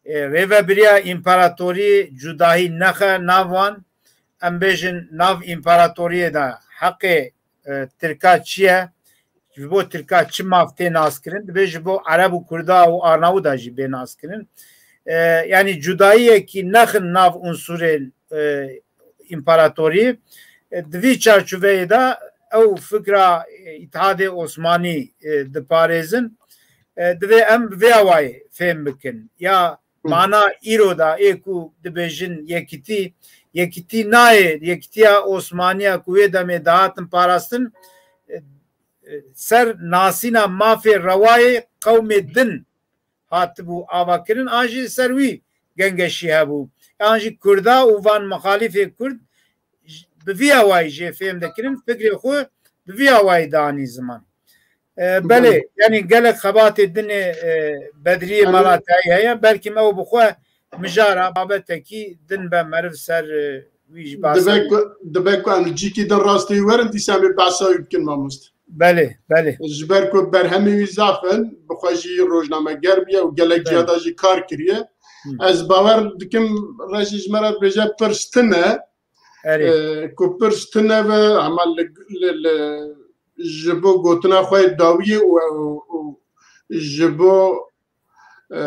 E, rêvebiriya împaratorî cudahî nexe nav wan. Em bêjin nav împaratoriyê de heqê, e, Tirka çi ye? Ji bo Tirka çi maf tê naskirin? Dibê ji bo Ereb û Kurda û Arnawuda jî bê naskirin. E, yanî cudayiyekî nexin nav unsurên, e, împaratorî. E, di vî çarçoveyê de ew fikra, e, Îtihadê Osmanî, e, diparêzin. E, divê em bi vê awayê fêm bikin. Ya mana îro da ê ku dibêjin yekîtî, yekîtî nayê, yekîtiya Osmaniya ku wê demê dihatin parastin, e, e, ser nasîna mafê rewayê qewmê din hatibû avakirin, an jî ser wî gengeşî hebû. An jî Kurda û van mixalîfê Kurd j-, bi vî awayî jê fêm dikirin, fikrê xwe bi vî awayî danî ziman. E, belê, belê, yanî gelek xebatê dinê, e, Bedriyê, em, Malatayî heye, belkî me ew bi xwe mijara babetekî din be meriv ser, e, wî jî bahs. Dibe ku, dibe ku em li cîkî din rastî werin, dîsa em ê behsa wî bikin, mamoste. Belê, belê. Ji ber ku berhemê wî zaf in, bi xwe jî rojnameger bûye û gelek, belê, ciya de jî kar kiriye. Hı. Ez bawer dikim, Reşî ji me re dibêje pirs tune, erê, e, ku pirs tune be, hema li, li, li, ji bo gotina xwe yê dawiyê û, û, û ji bo, e,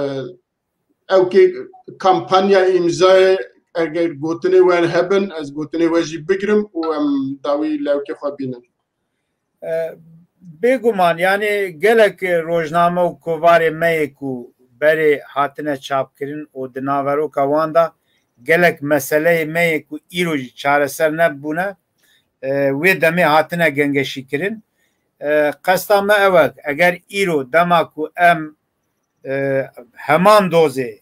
ew kê kampanya îmzayê, eger gotinê we hebin, ez gotinê we jî bigirim û em dawî lewkê xwe bînin. E, bêguman, yanî gelek rojname û kovarê me yê ku berê hatine çapkirin û di naveroka wan de gelek meseleyê me yê ku îro jî çareser nebûne, e, wê demê hatine gengeşîkirin. E, qesta me ew e, eger îro dema ku em, e, heman dozê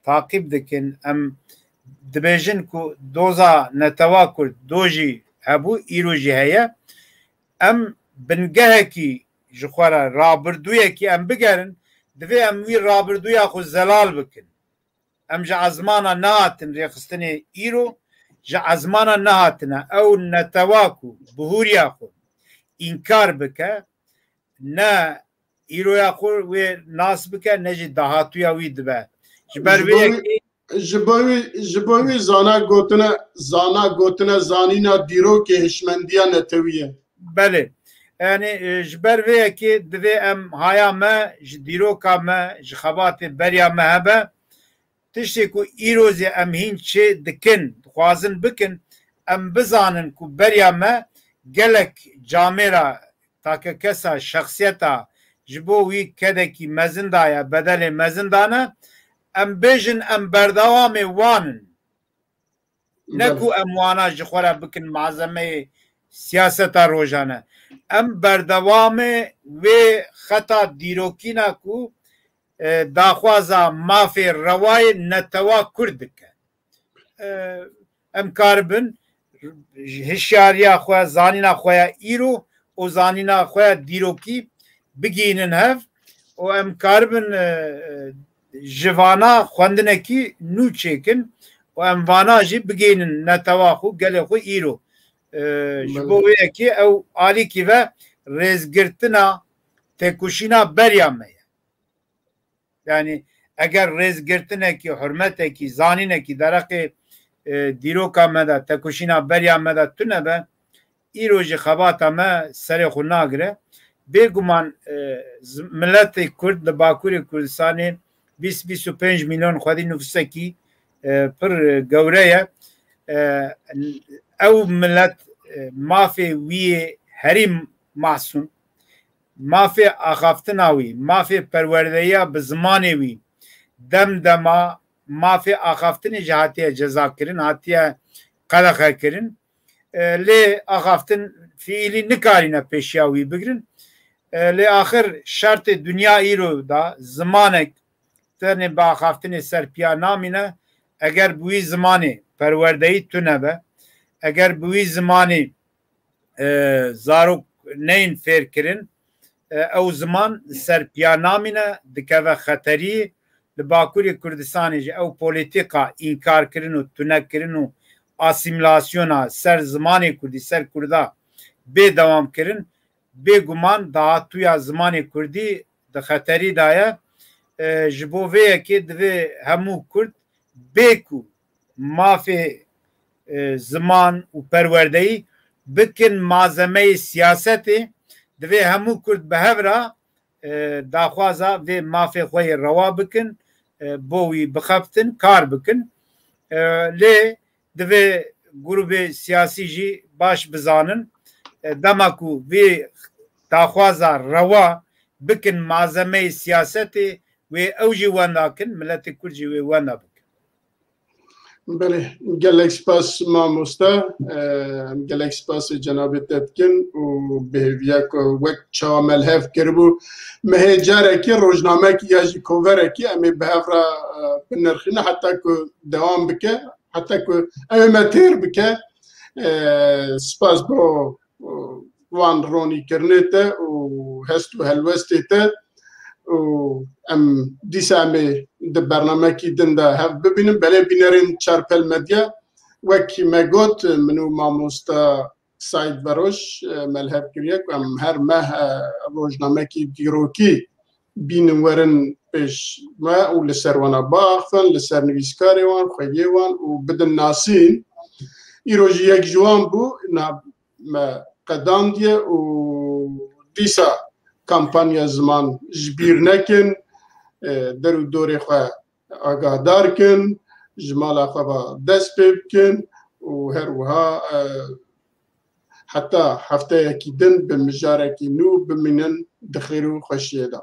taqîb dikin, em dibêjin ku doza netewa Kurd do jî hebû, îro jî heye. Em bingehekî ji xwe re, rabirdûyekî em bigerin, divê em wî rabirdûya xwe zelal bikin. Em ji ezmana nehatin rêxistinê îro, ji ezmana nehatine. Ew netewa ku bihûriya xwe înkar bike, ne îroya xwe wê nas bike, ne jî dahatûya wî dibe. Ji ber, ji bo wê wî, yekê, ji bo wî, ji bo wî zana gotine, zana gotine zanîna dîrokê hişmendiya netewî ye. Belê. Yanî, e, ji ber vê yekê divê em haya me, ji dîroka me, ji xebatê beriya me hebe. Tiştê ku îro zî em hîn çê dikin, dixwazin bikin, em bizanin ku beriya me gelek camêra takekesa, şexsiyeta ji bo wî kedekî mezin daye, bedelê mezin dane, em bêjin em berdewamê wan in. Ne, belê, ku em wana ji xwe re bikin malzemeyê siyaseta rojane. Em berdewamê wê xeta dîrokîna ku, e, daxwaza mafê rewayê netewa Kurd dike. E, em karibin hişyariya xwe, zanîna xwe ya îro û zanîna xwe ya dîrokî bigihînin hev û em karibin, e, e, ji vana xwendinekî nû çêkin û em vana jî bigihînin netewa xwe, gelê xwe îro. E, ji bo, belê, wê yekê ew alîkî ve rêzgirtina têkoşîna beriya me ye. Yanî eger rêzgirtinekî, hurmetekî, zanînekî dereqê, e, dîroka me de, tekoşîna beriya me de tune be, îro jî xebata me serê xwe nagire. Bêguman, e, z-, miletê Kurd li Bakurê Kurdistanê bîst, bîst û pênc milyon xwedî nifûsekî, e, pir, e, gewre ye. E, ew milet, e, mafê wî yê herî masûm, mafê axaftina wî, mafê perwerdeyiya bi zimanê wî, dem dema mafê axaftinê jî hatiye cezakirin, hatiye qedexekirin. E, lê axaftin fiîlî nikarîne pêşiya wî bigirin. E, lê axir şertê dinya îro da zimanek tenê bi axaftinê ser piya namîne, eger bi wî zimanê perwerdeyî tune be, eger bi wî zimanê, e, zarok neyên fêrkirin, e, ew ziman ser piya namîne, dikeve xeterî, li Bakurê Kurdistanê jî ew polîtîka înkarkirin û tunekirin û asîmîlasyona ser zimanê kurdî, ser kurda bê dewamkirin, bêguman dahatûya zimanê kurdî di xeterî de ye. E, ji bo vê yekê divê hemû kurd bê ku mafê, e, ziman û perwerdeyî bikin malzemeyê siyasetê, divê hemû kurd bi hev re, e, daxwaza vê mafê xwe yê rewa bikin, e, bo wî bixebtin, kar bikin. E, lê divê grûbê siyasî jî baş bizanin, e, dema ku vê daxwaza rewa bikin malzemeyê siyasetê, wê ew jî wenda kin, miletê kurd jî wê wenda bikin. Belê, gelek spas mamoste. Em gelek spasê cenabê te dikin û bi hêviya ku wek çawa me li hev kiribû, me hê carekî rojnamekî ya jî koverekî em ê bi hev re, e, binirxîne heta ku dewam bike, heta ku ew ê me têr bike. E, spas bo, e, wan ronîkirinê te û hest û helwestê te û em dîsa em ê di bernamekî din de hev bibînin. Belê bînerên Çarpel Medya, wek me got, min û mamosta Saîd Veroj, e, me li hev kiriye ku em her meh, e, rojnamekî dîrokî bînin werin pêş me û li ser wana biaxivin, li ser nivîskarê wan, xwediyê wan û bidin nasîn. Îro jî yek ji wan bû, na me qedandiye û dîsa kampanya ziman ji bîr nekin, e, der û dorê xwe agahdar kin, ji mala xwe ve dest pê bikin û her wiha, e, heta hefteyekî din bi mijarekî nû bimînin di xêr û xweşiyê de.